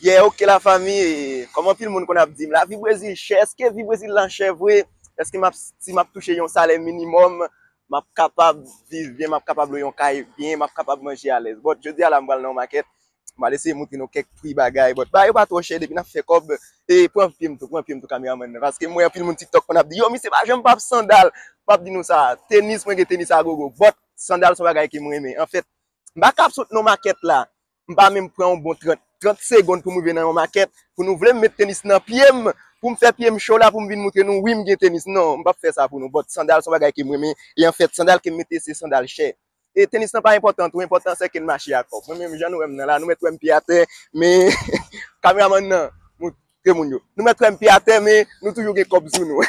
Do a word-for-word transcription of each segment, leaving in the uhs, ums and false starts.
Yeah, ok, lafanmi, e, kòm anpil moun konn ap di m, lavi Brezil chè, èske vi Brezil lan chè vre? Èske m ap, si m ap touche yon salè minimòm, m ap kapab viv byen, m ap kapab lwe yon kay byen, m ap kapab manje alèz? But jodi a la, m pral nan yon makèt, m pral eseye montre nou kèk pri bagay, but bagay yo pa twò chè, depi n ap fè kòb, e pran pye m tou, pran pye m tou, kameramann nan, paske m wè anpil moun TikTok konn ap di, yo, misye pa janm p ap sandal, m ap di nou sa, tenis, mwen gen tenis a gogo, but sandal se yon bagay ke m renmen. Anfèt, m pa ka ap sot nan makèt la, m pa menm pran yon bon trant, trant segonn pou m rive nan yon makèt, pou nou vle m met tenis nan pye m, pou m fè pye m cho la, pou m vin montre nou, wi, m gen tenis. Non, m p ap fè sa pou nou. But sandal se yon bagay ke m renmen. E anfèt, sandal ke m mete, se sandal chè. E tenis lan pa enpòtan tou, enpòtan se ke n mache ak kòb. Mwen menm, jan nou wè m nan la, nou mèt wè m pye atè, men kameramann nan, montre moun yo. Nou mèt wè m pye atè, men nou toujou gen kòb sou nou.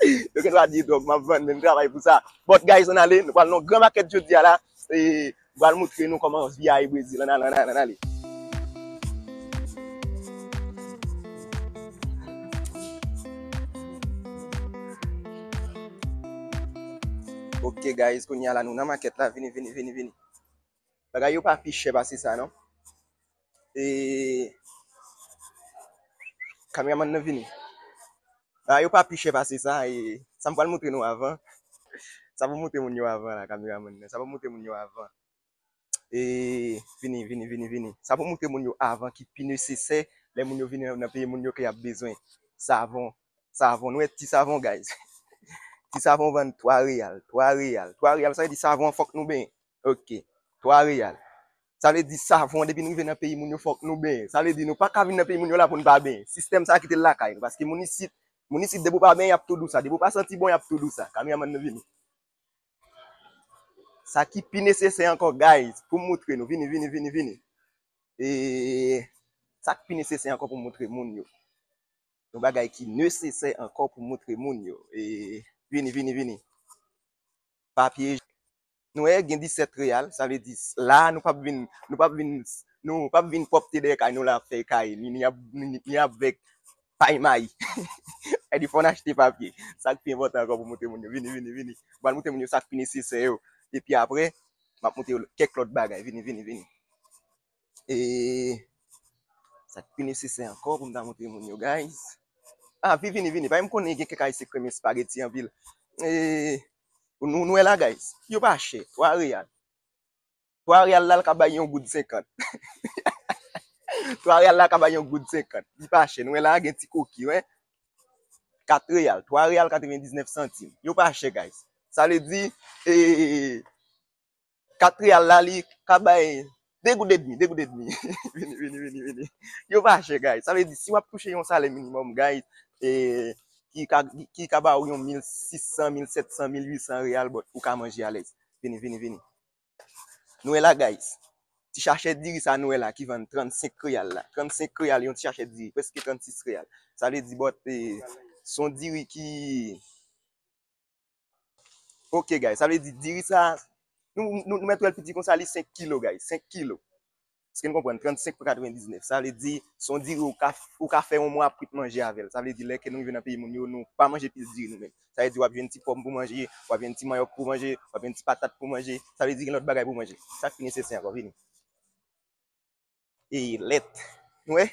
Yo gen dwa di dòg, m ap vann, men m travay pou sa. But guys, ann ale, nou pral nan yon gran makèt jodi a la. E m pral montre nou kòman vi a ye Brezil. Ann ale, ann ale, ann ale. Ok, guys, kounye a la, nou nan makèt la. Vini, vini, vini, vini. Bagay yo pa pi chè pase sa, non. E kameramann nan vini. Bagay yo pa pi chè pase sa, e sa m pral montre nou avan. Sa pou montre moun yo avan la, kameramann nan. Sa pou montre moun yo avan. E vini, vini, vini, vini. Sa pou montre moun yo avan ki pi nesesè lè moun yo vini nan peyi moun yo ke y ap bezwen. Savon, savon. Nou wè ti savon, guys. Ti savon vann twa reyal, twa reyal, twa reyal. Sa vle di savon an fòk nou benyen. Ok, twa reyal. Sa vle di savon an, depi nou rive nan peyi moun yo, fòk nou benyen. Sa vle di nou pa ka vin nan peyi moun yo la pou n pa benyen. Sistèm sa kite l lakay nou, paske moun isit, moun isit depi w pa benyen, y ap tou di w sa. Depi w pa santi bon, y ap tou di w sa. Kameramann nou vini. Sa ki pi nesesè ankò, guys, pou m montre nou. Vini, vini, vini, vini. E sa k pi nesesè ankò pou m montre moun yo. Yon bagay ki nesesè ankò pou montre moun yo. E vini, vini, vini. Papye. Nou wè gen disèt reyal, sa vle di la nou p ap vin, nou p ap vin, nou p ap vin pwòpte dèyè kay nou la ap fè kay, ni, ni, ni, ni avèk pay mayi. Sa vle di fò n achte papye. Sa k pi enpòtan ankò pou montre moun yo. Vini, vini, vini. M pral montre moun yo sa k pi nesesè yo. Epi apre, m ap montre yo kèk lòt bagay. Vini, vini, vini. E sa k pi nesesè ankò pou m ta montre moun yo, guys. Ah, vi, vini, vini. Paske m konnen gen kèk Ayisyen k renmen espageti anpil. E nou, nou wè la, guys. Yo pa chè. Twa reyal. Twa reyal la, l ka bay yon goud senkant. Twa reyal la ka bay yon goud senkant. Li pa chè. Nou wè la, gen ti koki, wè. Kat reyal. Twa reyal katrevendiznèf santim. Yo pa chè, guys. Sa vle di, e, kat reyal la, li ka bay de goud edmi, de goud edmi. Vini, vini, vini, vini. Yo pa chè, guys. Sa vle di, si w ap touche yon salè minimòm, guys, e, ki ka, ki ka ba w yon mil sis san, mil sèt san, mil uit san reyal, but ou ka manje alèz. Vini, vini, vini. Nou wè la, guys. Ti sachè diri sa nou wè la ki vann trannsenk reyal la. Trannsenk reyal, yon ti sachè diri, prèske trannsis reyal. Sa vle di, but, e, se yon diri ki, ok, guys, sa vle di diri sa, nou, nou, nou mèt wè l piti konsa, li senk kilo, guys, senk kilo. Èske n konprann? Trannsenk pou katrevendiznèf. Sa vle di, se yon diri ou ka, ou ka fè yon mwa ap kwit manje avè l. Sa vle di, lè ke nou rive nan peyi moun yo, nou pa manje pil diri nou menm. Sa vle di, w ap jwenn ti pòm pou manje, w ap jwenn ti manyòk pou manje, w ap jwenn ti patat pou manje. Sa vle di, gen lòt bagay pou manje. Sa k pi nesesè ankò, vini. E lèt. Nou wè?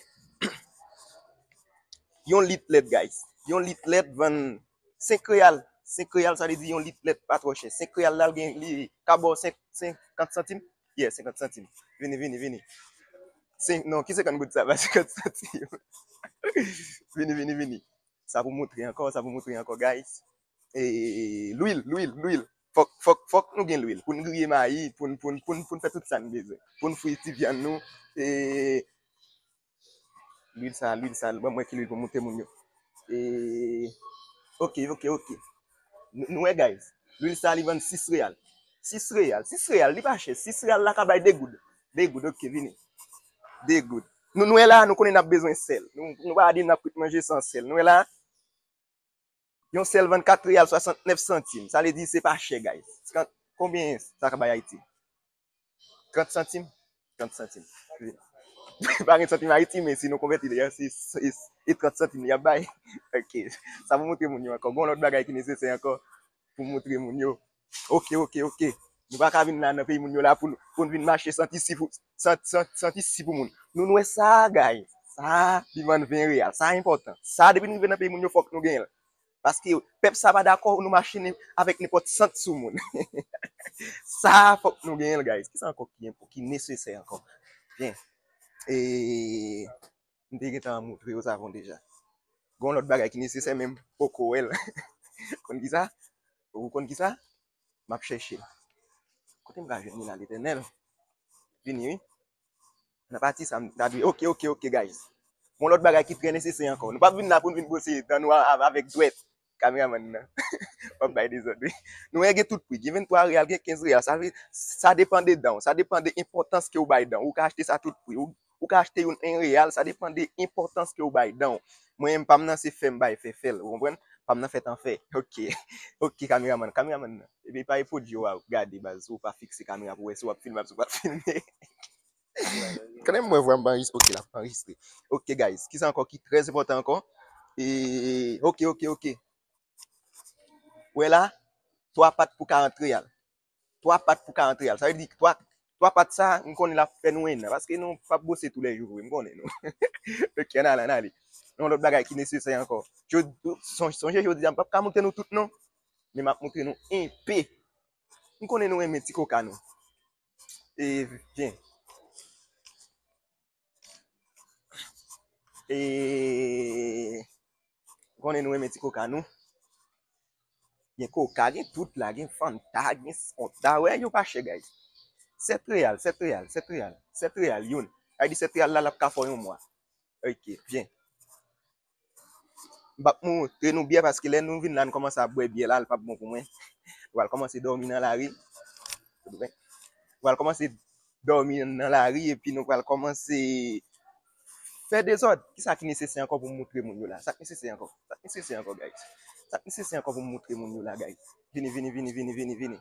Yon lit lèt, guys. Yon lit lèt vann senk reyal. Senk reyal, sa vle di yon lit lèt pa twò chè. Senk reyal la, l gen, li ka ba w senk, senkant santim. Yeah, senkant santim. Vini, vini, vini. Senk, non, ki senkant goud sa, pa senkant santim. Vini, vini, vini. Sa pou montre ankò, sa pou montre ankò, guys. E, lwil, lwil, lwil. Fòk, fòk, fòk nou gen lwil. Pou n griye mayi, pou n, pou n, pou n, pou n fè tout sa n bezwen. Pou n fri ti vyann nou. E, lwil sa, lwil sa, ban m wè ki lwil pou montre moun yo. E, ok, ok, ok. Nou, nou wè, guys. Lwil sa, li vann sis reyal. Sis reyal, sis reyal, li pa chè. Sis reyal la ka bay de goud. De goud, ok, vini. De goud. Nou, nou wè la, nou konnen n ap bezwen sèl. Nou, nou pa di n ap kwit manje san sèl. Nou wè la, yon sèl vann kat reyal swasantnèf santim. Sa vle di se pa chè, guys. Kan, konbyen sa ka bay Ayiti? Trant santim? Trant santim. Pa gen santim Ayiti, men si nou konvèti li an, se, se, se trant santim li ap bay. Ok. Sa pou montre moun yo ankò. Gon lòt bagay ki nesesè ankò pou montre moun yo. Ok, ok, ok. Nou pa ka vin la nan peyi moun yo la pou, pou n vin mache santi si pou, santi, santi, santi si pou moun. Nou, nou wè sa, guys. Sa, li vann ven reyal. Sa enpòtan. Sa, depi n rive nan peyi moun yo, fòk nou genyen l. Paske pèp sa pa dakò nou mache ne- avèk nenpòt sant sou moun. Sa, fòk nou genyen l, guys. Kisa ankò ki, ki nesesè ankò? Byen. E, m te gentan montre yo sa avan deja. Gon lòt bagay ki nesesè, men m poko wè l. Konn kisa? Ou konn kisa? M ap chèche l. Kote m ka jwenn li la, Letènèl? Vini, wi. Nan pati sa, m ta dwe. Ok, ok, ok, guys. Gon lòt bagay ki trè nesesè ankò. Nou p ap vin la pou n vin bwose dan nou a- a- avèk dwèt. Kameramann nan. W ap bay dezòd, wi. Nou wè gen tout pri. Gen venntwa reyal, gen kenz reyal. Sa vle, sa depann de dan w. Sa depann de enpòtans ke w bay dan w. Ou ka achte sa tout pri. Ou, ou ka achte youn en reyal. Sa depann de enpòtans ke w bay dan w. Mwen, pa m nan se fè m bay fè fè l. Ou konprann? Pa m nan fè tan fè. Ok. Ok, kameramann. Kameramann nan. Epi pa e pwodui w ap gade, baz. Si w pa fikse kamera pou wè si w ap filme, si w p ap filme. Kanmenm mwen vwa m pa anrejistre. Ok, la, pa anrejistre. Ok, guys, kisa ankò ki trè enpòtan ankò? E, ok, ok, ok. Wè la, twa pat pou karant reyal. Twa pat pou karant reyal. Sa vle di, twa, twa pat sa, m konnen l ap fè nou en an. Paske nou p ap bwose toulèjou vre, m konnen nou. Ok, ann ale, ann ale. Yon lòt bagay ki nesesè ankò. Jodi, son- sonje jodi a, m p ap ka montre nou tout non. Men m ap montre nou enpe. M konnen nou renmen ti koka nou. E, byen. E, m konnen nou renmen ti koka nou. Gen koka, gen tout la, gen Fanta, gen Sonda. Wè, yo pa chè, guys. Sèt reyal, sèt reyal, sèt reyal, sèt reyal, youn. Sa vle di sèt reyal la, l ap ka fè w yon mwa. Ok, byen. M p ap montre nou byè paske lè nou vin la, nou kòmanse ap bwè byè la, l p ap bon pou mwen. Nou pral kòmanse dòmi nan lari. Nou pral kòmanse dòmi nan lari epi nou pral kòmanse fè dezòd. Kisa ki nesesè ankò pou m montre moun yo la? Sa k nesesè ankò? Sa k nesesè ankò, guys? Sa k nesesè ankò pou m montre moun yo la, guys? Vini, vini, vini, vini, vini, vini.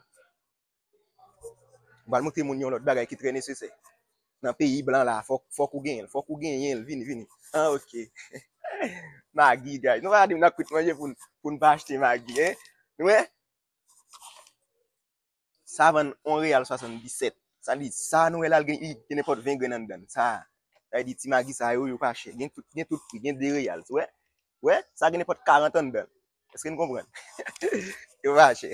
M pral montre moun yon lòt bagay ki trè nesesè. Nan peyi blan la, fòk, fòk ou genyen l, fòk ou genyen l, vini, vini. Ah, ok. Magi, guys. Nou pa di m n ap kwit manje pou n, pou n pa achte Magi, en? Nou wè? Sa vann yon reyal swasanndisèt. Sa vle di, sa nou wè la, l gen, gen nenpòt ven grenn anndan l. Sa, sa vle di, ti Magi sa yo, yo pa chè. Gen tout, gen tout pri, gen de reyal. Ou wè? Wè, sa gen nenpòt karant anndan l. Èske n konprann? Yo pa chè.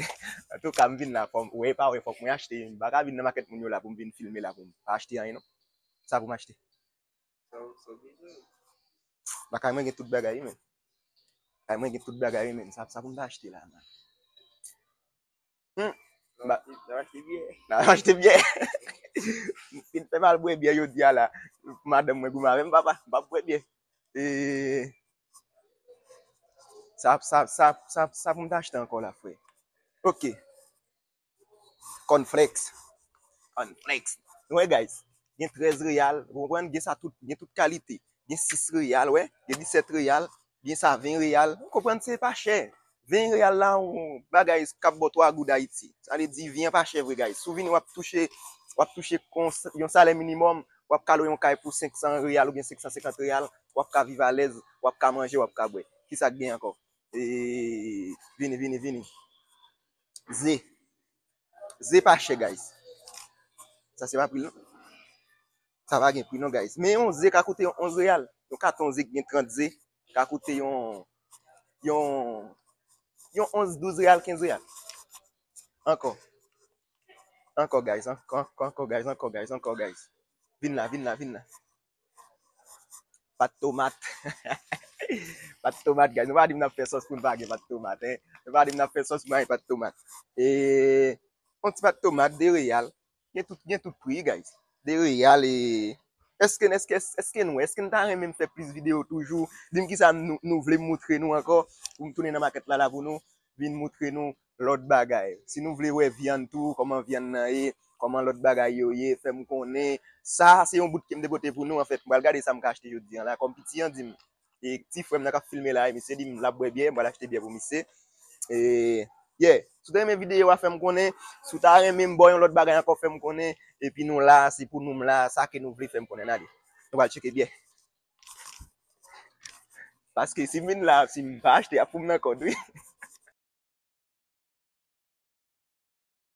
Antouka, m vin la, fò m, wè pa wè, fòk mwen achte youn. M pa ka vin nan makèt moun yo la pou m vin filme la pou m pa achte anyen, non. Sa pou m achte? Lakay mwen gen tout bagay, wi, men. Lakay mwen gen tout bagay, wi, men. Sa, sa pou m ta achte la, man? Hmm. N ap achte byè. N ap achte byè. M fin fè m al bwè byè jodi a la. Madanm mwen goumen avè m, papa. M p ap bwè byè. E, sa, sa, sa, sa, sa pou m ta achte ankò la, frè? Ok. Cornflakes. Cornflakes. Nou wè, guys. Gen trèz reyal. Ou konprann? Gen sa tout, gen tout kalite. Gen sis reyal, wè. Gen disèt reyal. Gen sa ven reyal. Ou konprann? Se pa chè. Ven reyal la, yon bagay k ap ba w twa goud Ayiti. Sa vle di, vi an pa chè vre, guys. Si w vini, w ap touche, w ap touche kon s- yon salè minimòm, w ap ka lwe yon kay pou senk san reyal oubyen senk san senkant reyal, w ap ka viv alèz, w ap ka manje, w ap ka bwè. Kisa k gen ankò? E, vini, vini, vini. Ze. Ze pa chè, guys. Sa se pa pri l, non. Sa pa gen pri, non, guys. Men yon ze ka koute yon onz reyal. Yon katon ze ki gen trant ze ka koute yon, yon, yon onz, douz reyal, kenz reyal. Ankò. Ankò, guys. Ankò, ankò, ankò, guys. Ankò, guys. Ankò, guys. Vin la, vin la, vin la. Pat tomat. Pat tomat, guys. Nou pa di m n ap fè sòs pou n pa gen pat tomat, en. Nou pa di m n ap fè sòs pou n pa gen pat tomat. E, yon ti pat tomat, de reyal. Gen tout, gen tout pri, guys. De reyal e, èske, èske, èske nou, èske n ta renmen m fè plis videyo toujou? Di m kisa nou, nou vle m montre nou ankò pou m tounen nan makèt la, la pou nou vin montre nou lòt bagay. Si nou vle wè vyann tou, kòman vyann nan ye, kòman lòt bagay yo ye, fè m konnen. Sa, se yon bout ke m te pote pou nou, anfèt. M pral gade sa m ka achte jodi a la. Kòm piti an di m, e ti frè m nan k ap filme la, e misye di m l ap bwè byè, m pral achte byè pou misye. E, yeah, si w ta renmen videyo a, fè m konnen. Si w ta renmen m ba w yon lòt bagay ankò, fè m konnen. Epi nou la, se pou nou m la, sa ke nou vle, fè m konnen. N ale. Nou pral tcheke byè. Paske si m vin la, si m pa achte, ap pou m nan kòd, wi.